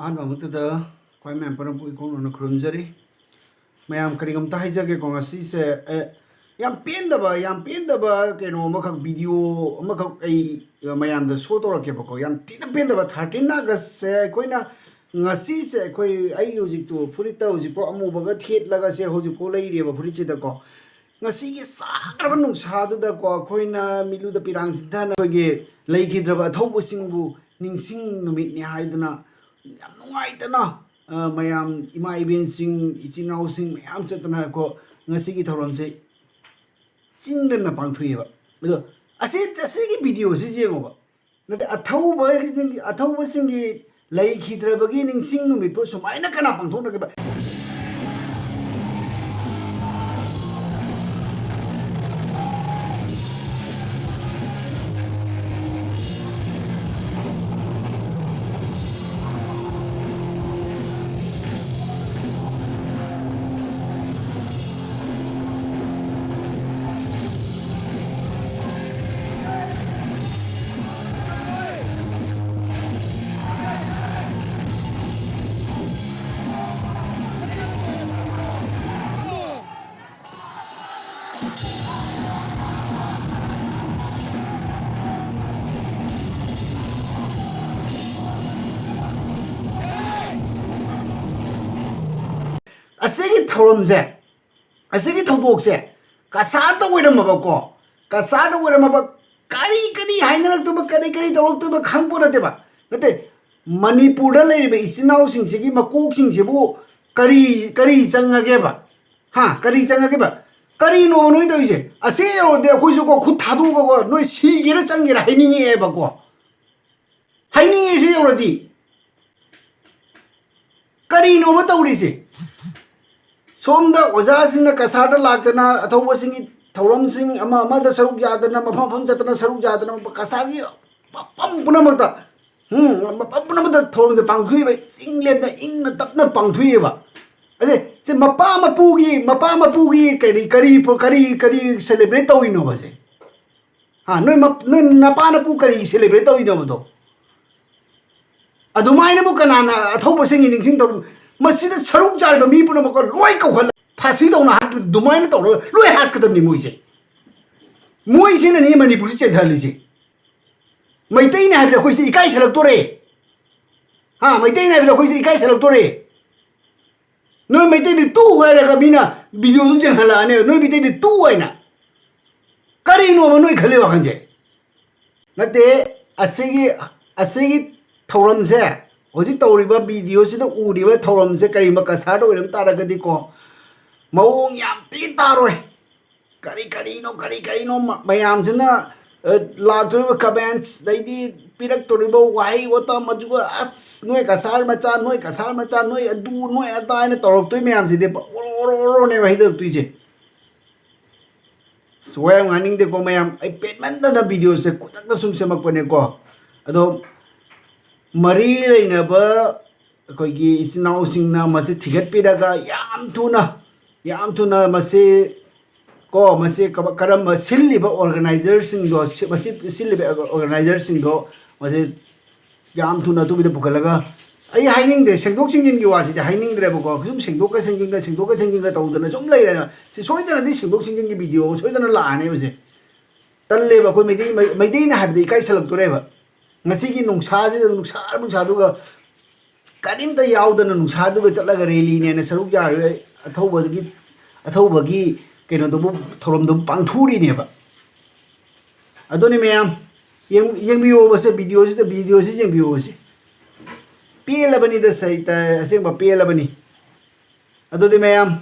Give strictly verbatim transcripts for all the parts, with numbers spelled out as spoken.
ꯑꯍꯥꯟꯕ ꯑꯃꯠꯇꯗ ꯈ꯭ꯋꯥꯏ ꯃꯌꯥꯝ ꯄꯨꯝꯅꯃꯛꯄꯨ ꯏꯀꯣꯛ ꯅꯧꯅ ꯈꯨꯔꯨꯝꯖꯔꯤ꯫ ꯃꯌꯥꯝ ꯀꯔꯤꯒꯨꯝꯇ ꯍꯥꯏꯖꯒꯦꯀꯣ, ꯉꯁꯤꯁꯦ, ꯑꯦ, ꯌꯥꯝ ꯄꯦꯟꯗꯕ, ꯌꯥꯝ ꯄꯦꯟꯗꯕ ꯀꯩꯅꯣ ꯑꯃꯈꯛ, ꯚꯤꯗꯤꯑꯣ ꯑꯃꯈꯛ ꯑꯩ ꯃꯌꯥꯝꯗ ꯁꯣ ꯇꯧꯔꯛꯀꯦꯕꯀꯣ꯫ ꯌꯥꯝ ꯊꯤꯅ ꯄꯦꯟꯗꯕ, ꯊꯥꯔꯇꯤꯟ ꯑꯥꯒꯁꯁꯦ ꯑꯩꯈꯣꯏꯅ ꯉꯁꯤꯁꯦ, ꯑꯩꯈꯣꯏ, ꯑꯩ ꯍꯧꯖꯤꯛꯇꯣ ꯐꯨꯔꯤꯠꯇ ꯍꯧꯖꯤꯛꯐꯥꯎ ꯑꯃꯨꯕꯒ ꯊꯦꯠꯂꯒ ꯁꯦ ꯍꯧꯖꯤꯛꯐꯥꯎ ꯂꯩꯔꯤꯑꯕ ꯐꯨꯔꯤꯠꯁꯤꯗꯀꯣ꯫ ꯉꯁꯤꯒꯤ ꯁꯥꯈ꯭ꯔꯕ ꯅꯨꯡꯁꯥꯗꯨꯗꯀꯣ, ꯑꯩꯈꯣꯏꯅ ꯃꯤꯠꯂꯨꯗ ꯄꯤꯔꯥꯡ ꯁꯤꯟꯊꯅ ꯑꯩꯈꯣꯏꯒꯤ ꯂꯩꯈꯤꯗ꯭ꯔꯕ ꯑꯊꯧꯕꯁꯤꯡꯕꯨ ꯅꯤꯡꯁꯤꯡ ꯅꯨꯃꯤꯠꯅꯤ ꯍꯥꯏꯗꯅ ꯌꯥꯝ ꯅꯨꯡꯉꯥꯏꯇꯅ, ꯑ, ꯃꯌꯥꯝ ꯏꯃꯥ ꯏꯕꯦꯟꯁꯤꯡ, ꯏꯆꯤꯟ ꯏꯅꯥꯎꯁꯤꯡ ꯃꯌꯥꯝ ꯆꯠꯇꯅ ꯀꯣ, ꯉꯁꯤꯒꯤ ꯊꯧꯔꯝꯁꯦ ꯆꯤꯡꯗꯅ ꯄꯥꯡꯊꯣꯛꯑꯦꯕ꯫ ꯑꯗꯣ ꯑꯁꯤ, ꯑꯁꯤꯒꯤ ꯚꯤꯗꯤꯑꯣꯁꯤ ꯌꯦꯡꯉꯣꯕ꯫ ꯅꯠꯇꯦ, ꯑꯊꯧꯕꯁꯤꯡꯒꯤ, ꯑꯊꯧꯕꯁꯤꯡꯒꯤ ꯂꯩꯈꯤꯗ꯭ꯔꯕꯒꯤ ꯅꯤꯡꯁꯤꯡ ꯅꯨꯃꯤꯠꯄꯨ ꯁꯨꯃꯥꯏꯅ ꯀꯅꯥ ꯄꯥꯡꯊꯣꯛꯅꯒꯦꯕ? ꯑꯁꯤꯒꯤ ꯊꯧꯔꯝꯁꯦ, ꯑꯁꯤꯒꯤ ꯊꯧꯗꯣꯛꯁꯦ ꯀꯁꯥꯔꯗ ꯑꯣꯏꯔꯝꯃꯕꯀꯣ, ꯀꯁꯥꯔꯗ ꯑꯣꯏꯔꯝꯃꯕ, ꯀꯔꯤ ꯀꯔꯤ ꯍꯥꯏꯅꯔꯛꯇꯣꯏꯕ, ꯀꯔꯤ ꯀꯔꯤ ꯇꯧꯔꯛꯇꯣꯏꯕ ꯈꯪꯄꯣꯠ ꯅꯠꯇꯦꯕ꯫ ꯅꯠꯇꯦ, ꯃꯅꯤꯄꯨꯔꯗ ꯂꯩꯔꯤꯕ ꯏꯆꯤꯟ ꯏꯅꯥꯎꯁꯤꯡꯁꯤꯒꯤ ꯃꯀꯣꯛꯁꯤꯡꯁꯤꯕꯨ ꯀꯔꯤ, ꯀꯔꯤ ꯆꯪꯉꯒꯦꯕ? ꯍꯥ, ꯀꯔꯤ ꯆꯪꯉꯒꯦꯕ? ꯀꯔꯤꯅꯣꯕ ꯅꯣꯏ ꯇꯧꯔꯤꯁꯦ? ꯑꯁꯤ ꯌꯧꯔꯗꯤ ꯑꯩꯈꯣꯏꯁꯨꯀꯣ, ꯈꯨꯠ ꯊꯥꯗꯣꯛꯑꯒꯀꯣ, ꯅꯣꯏ ꯁꯤꯒꯦꯔꯥ ꯆꯪꯒꯦꯔꯥ ꯍꯥꯏꯅꯤꯡꯉꯛꯑꯦꯕꯀꯣ꯫ ꯍꯥꯏꯅꯤꯡꯉꯦ ꯁꯤ ꯌꯧꯔꯗꯤ꯫ ꯀꯔꯤꯅꯣꯕ ꯇꯧꯔꯤꯁꯦ? ꯁꯣꯝꯗ ꯑꯣꯖꯥꯁꯤꯡꯅ ꯀꯁꯥꯔꯗ ꯂꯥꯛꯇꯅ ꯑꯊꯧꯕꯁꯤꯡꯒꯤ ꯊꯧꯔꯝꯁꯤꯡ ꯑꯃ ꯑꯃꯗ ꯁꯔꯨꯛ ꯌꯥꯗꯅ, ꯃꯐꯝ ꯃꯐꯝ ꯆꯠꯇꯅ ꯁꯔꯨꯛ ꯌꯥꯗꯅ, ꯀꯁꯥꯔꯒꯤ ꯃꯐꯝ ꯄꯨꯝꯅꯃꯛꯇ, ꯎꯝ, ꯃꯐꯝ ꯄꯨꯝꯅꯃꯛꯇ ꯊꯧꯔꯝꯁꯦ ꯄꯥꯡꯊꯣꯛꯏꯕ, ꯆꯤꯡꯂꯦꯟꯗ ꯏꯪꯅ ꯇꯞꯅ ꯄꯥꯡꯊꯣꯛꯏꯕ꯫ ꯑꯗꯩ ꯁꯤ ꯃꯄꯥ ꯃꯄꯨꯒꯤ, ꯃꯄꯥ ꯃꯄꯨꯒꯤ ꯀꯔꯤ, ꯀꯔꯤ, ꯀꯔꯤ, ꯀꯔꯤ ꯁꯦꯂꯦꯕ꯭ꯔꯦꯠ ꯇꯧꯔꯤꯅꯣꯕ ꯁꯦ? ꯍꯥ, ꯅꯣꯏ ꯃꯞ-, ꯅꯣꯏ ꯅꯄꯥ ꯅꯄꯨ ꯀꯔꯤ ꯁꯦꯂꯦꯕ꯭ꯔꯦꯠ ꯇꯧꯔꯤꯅꯣꯕꯗꯣ? ꯑꯗꯨꯃꯥꯏꯅꯕꯨ ꯀꯅꯥꯅ ꯑꯊꯧꯕꯁꯤꯡꯒꯤ ꯅꯤꯡꯁꯤꯡ ꯇꯧꯔꯤ? ꯃꯁꯤꯗ ꯁꯔꯨꯛ ꯆꯥꯔꯤꯕ ꯃꯤ ꯄꯨꯝꯅꯃꯛꯀ ꯂꯣꯏ ꯀꯧꯈꯠꯂ ꯐꯥꯁꯤ ꯇꯧꯅ ꯍꯥꯠꯈꯤꯕ ꯑꯗꯨꯃꯥꯏꯅ ꯇꯧꯔꯒ ꯂꯣꯏ ꯍꯥꯠꯀꯗꯕꯅꯤ ꯃꯣꯏꯁꯦ꯫ ꯃꯣꯏꯁꯤꯅꯅꯤ ꯃꯅꯤꯄꯨꯔꯁꯤ ꯆꯦꯟꯊꯍꯜꯂꯤꯁꯦ꯫ ꯃꯩꯇꯩꯅ ꯍꯥꯏꯕꯗ ꯑꯩꯈꯣꯏꯁꯦ ꯏꯀꯥꯏꯁꯜꯂꯛꯇꯣꯔꯦ꯫ ꯍꯥ, ꯃꯩꯇꯩꯅ ꯍꯥꯏꯕꯗ ꯑꯩꯈꯣꯏꯁꯦ ꯏꯀꯥꯏꯁꯜꯂꯛꯇꯣꯔꯦ꯫ ꯅꯣꯏ ꯃꯩꯇꯩꯗꯤ ꯇꯨ ꯍꯥꯏꯔꯒ ꯃꯤꯅ ꯚꯤꯗꯤꯑꯣꯗꯨ ꯆꯦꯟꯍꯜꯂꯛꯑꯅꯦꯕ, ꯅꯣꯏ ꯃꯩꯇꯩꯗꯤ ꯇꯨ ꯍꯥꯏꯅ꯫ ꯀꯔꯤꯅꯣꯕ ꯅꯣꯏ ꯈꯜꯂꯤ ꯋꯥꯈꯜꯁꯦ? ꯅꯠꯇꯦ, ꯑꯁꯤꯒꯤ, ꯑꯁꯤꯒꯤ ꯊꯧꯔꯝꯁꯦ, ꯍꯧꯖꯤꯛ ꯇꯧꯔꯤꯕ ꯚꯤꯗꯤꯑꯣꯁꯤꯗ ꯎꯔꯤꯕ ꯊꯧꯔꯝꯁꯦ ꯀꯔꯤꯒꯨꯝꯕ ꯀꯁꯥꯔꯗ ꯑꯣꯏꯔꯝ ꯇꯥꯔꯒꯗꯤꯀꯣ, ꯃꯑꯣꯡ ꯌꯥꯝ ꯊꯤ ꯇꯥꯔꯣꯏ꯫ ꯀꯔꯤ ꯀꯔꯤꯅꯣ, ꯀꯔꯤ ꯀꯔꯤꯅꯣ ꯃ-, ꯃꯌꯥꯝꯁꯤꯅ, ꯑ, ꯂꯥꯛꯇꯣꯔꯤꯕ comments, ꯑꯗꯩꯗꯤ ꯄꯤꯔꯛꯇꯣꯔꯤꯕ ꯋꯥꯍꯩ ꯋꯥꯇꯥ, ꯃꯗꯨꯒ ꯑꯁ, "ꯅꯣꯏ ꯀꯁꯥꯔ ꯃꯆꯥ, ꯅꯣꯏ ꯀꯁꯥꯔ ꯃꯆꯥ, ꯅꯣꯏ ꯑꯗꯨ, ꯅꯣꯏ ꯑꯗꯥ" ꯍꯥꯏꯅ ꯇꯧꯔꯛꯇꯣꯏ ꯃꯌꯥꯝꯁꯤꯗꯤ ꯑꯣꯔꯣ, ꯑꯣꯔꯣ, ꯑꯣꯔꯣꯅꯦꯕ ꯍꯩꯗꯔꯛꯇꯣꯏꯁꯦ꯫ ꯑꯁ, ꯋꯥ ꯌꯥꯝ ꯉꯥꯡꯅꯤꯡꯗꯦꯀꯣ ꯃꯌꯥꯝ, ꯑꯩ ꯄꯦꯟꯃꯟꯗꯅ ꯚꯤꯗꯤꯑꯣꯁꯦ ꯈꯨꯗꯛꯇ ꯁꯨꯝ ꯁꯦꯝꯃꯛꯄꯅꯦꯀꯣ꯫ ꯑꯗꯣ ꯃꯔꯤ ꯂꯩꯅꯕ ꯑꯩꯈꯣꯏꯒꯤ ꯏꯆꯤꯟ ꯏꯅꯥꯎꯁꯤꯡꯅ ꯃꯁꯤ ꯊꯤꯒꯠꯄꯤꯔꯒ ꯌꯥꯝ ꯊꯨꯅ, ꯌꯥꯝ ꯊꯨꯅ ꯃꯁꯤ ꯀꯣ, ꯃꯁꯤ ꯀꯕ-, ꯀꯔꯝꯕ ꯁꯤꯜꯂꯤꯕ organizerꯁꯤꯡꯗꯣ, ꯁꯤ-, ꯃꯁꯤ ꯁꯤꯜꯂꯤꯕ organizerꯁꯤꯡꯗꯣ ꯃꯁꯤ ꯌꯥꯝ ꯊꯨꯅ ꯑꯊꯨꯕꯤꯗ ꯄꯨꯈꯠꯂꯒ, ꯑꯩ ꯍꯥꯏꯅꯤꯡꯗ꯭ꯔꯦ, ꯁꯦꯡꯗꯣꯛ ꯁꯦꯡꯖꯤꯟꯒꯤ ꯋꯥꯁꯤꯗꯤ ꯍꯥꯏꯅꯤꯡꯗ꯭ꯔꯦꯕꯀꯣ, ꯁꯨꯝ ꯁꯦꯡꯗꯣꯛꯀ ꯁꯦꯡꯖꯤꯟꯒ, ꯁꯦꯡꯗꯣꯛꯀ ꯁꯦꯡꯖꯤꯟꯒ ꯇꯧꯗꯅ ꯁꯨꯝ ꯂꯩꯔꯦꯅ꯫ ꯁꯤ ꯁꯣꯏꯗꯅꯗꯤ ꯁꯦꯡꯗꯣꯛ ꯁꯦꯡꯖꯤꯟꯒꯤ ꯚꯤꯗꯤꯑꯣ ꯑꯃ ꯁꯣꯏꯗꯅ ꯂꯥꯛꯑꯅꯦꯕ ꯁꯦ꯫ ꯇꯜꯂꯦꯕ, ꯑꯩꯈꯣꯏ ꯃꯩꯇꯩ, ꯃꯩ-, ꯃꯩꯇꯩꯅ ꯍꯥꯏꯕꯗ ꯏꯀꯥꯏꯁꯜꯂꯛꯇꯣꯔꯦꯕ꯫ ꯉꯁꯤꯒꯤ ꯅꯨꯡꯁꯥꯁꯤꯗ, ꯅꯨꯡꯁꯥ ꯅꯨꯡꯁꯥꯗꯨꯒ ꯀꯔꯤꯝꯇ ꯌꯥꯎꯗꯅ ꯅꯨꯡꯁꯥꯗꯨꯒ ꯆꯠꯂꯒ ꯔꯦꯂꯤꯅꯦꯅ ꯁꯔꯨꯛ ꯌꯥꯔꯒ ꯑꯊꯧꯕꯒꯤ, ꯑꯊꯧꯕꯒꯤ ꯀꯩꯅꯣꯗꯨꯕꯨ, ꯊꯧꯔꯝꯗꯨꯕꯨ ꯄꯥꯡꯊꯣꯛꯎꯔꯤꯅꯦꯕ꯫ ꯑꯗꯨꯅꯤ ꯃꯌꯥꯝ, ꯌꯦꯡ-, ꯌꯦꯡꯕꯤꯌꯣꯕꯁꯦ, ꯚꯤꯗꯤꯑꯣꯁꯤꯗ, ꯚꯤꯗꯤꯑꯣꯁꯤ ꯌꯦꯡꯕꯤꯌꯣꯕꯁꯦ꯫ ꯄꯦꯜꯂꯕꯅꯤꯗ ꯁꯩꯇ-, ꯑꯁꯦꯡꯕ ꯄꯦꯜꯂꯕꯅꯤ꯫ ꯑꯗꯨꯗꯤ ꯃꯌꯥꯝ,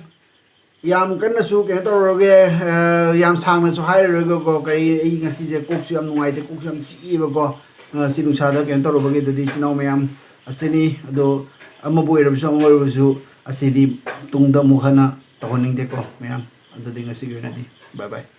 ꯌꯥꯝ ꯀꯟꯅꯁꯨ ꯀꯩꯅꯣ ꯇꯧꯔꯔꯣꯏꯒꯦ, ꯑ, ꯌꯥꯝ ꯁꯥꯡꯅꯁꯨ ꯍꯥꯏꯔꯔꯣꯏꯒꯦꯀꯣ꯫ ꯀꯔꯤ, ꯑꯩ ꯉꯁꯤꯁꯦ ꯀꯣꯛꯁꯨ ꯌꯥꯝ ꯅꯨꯡꯉꯥꯏꯇꯦ, ꯀꯣꯛꯁꯨ ꯌꯥꯝ ꯆꯤꯛꯑꯦꯕꯀꯣ꯫ ꯑ, ꯁꯤ ꯅꯨꯡꯁꯥꯗ ꯀꯩꯅꯣ ꯇꯧꯔꯨꯕꯒꯤ꯫ ꯑꯗꯨꯗꯤ ꯏꯆꯤꯟ ꯏꯅꯥꯎ ꯃꯌꯥꯝ ꯑꯁꯤꯅꯤ꯫ ꯑꯗꯣ ꯑꯃꯕꯨ ꯑꯣꯏꯔꯕꯁꯨ ꯑꯃ ꯑꯣꯏꯔꯕꯁꯨ ꯑꯁꯤꯗꯤ ꯇꯨꯡꯗ ꯑꯃꯨꯛ ꯍꯟꯅ ꯇꯧꯍꯟꯅꯤꯡꯗꯦꯀꯣ ꯃꯌꯥꯝ꯫ ꯑꯗꯨꯗꯤ ꯉꯁꯤꯒꯤ ꯑꯣꯏꯅꯗꯤ bye bye꯫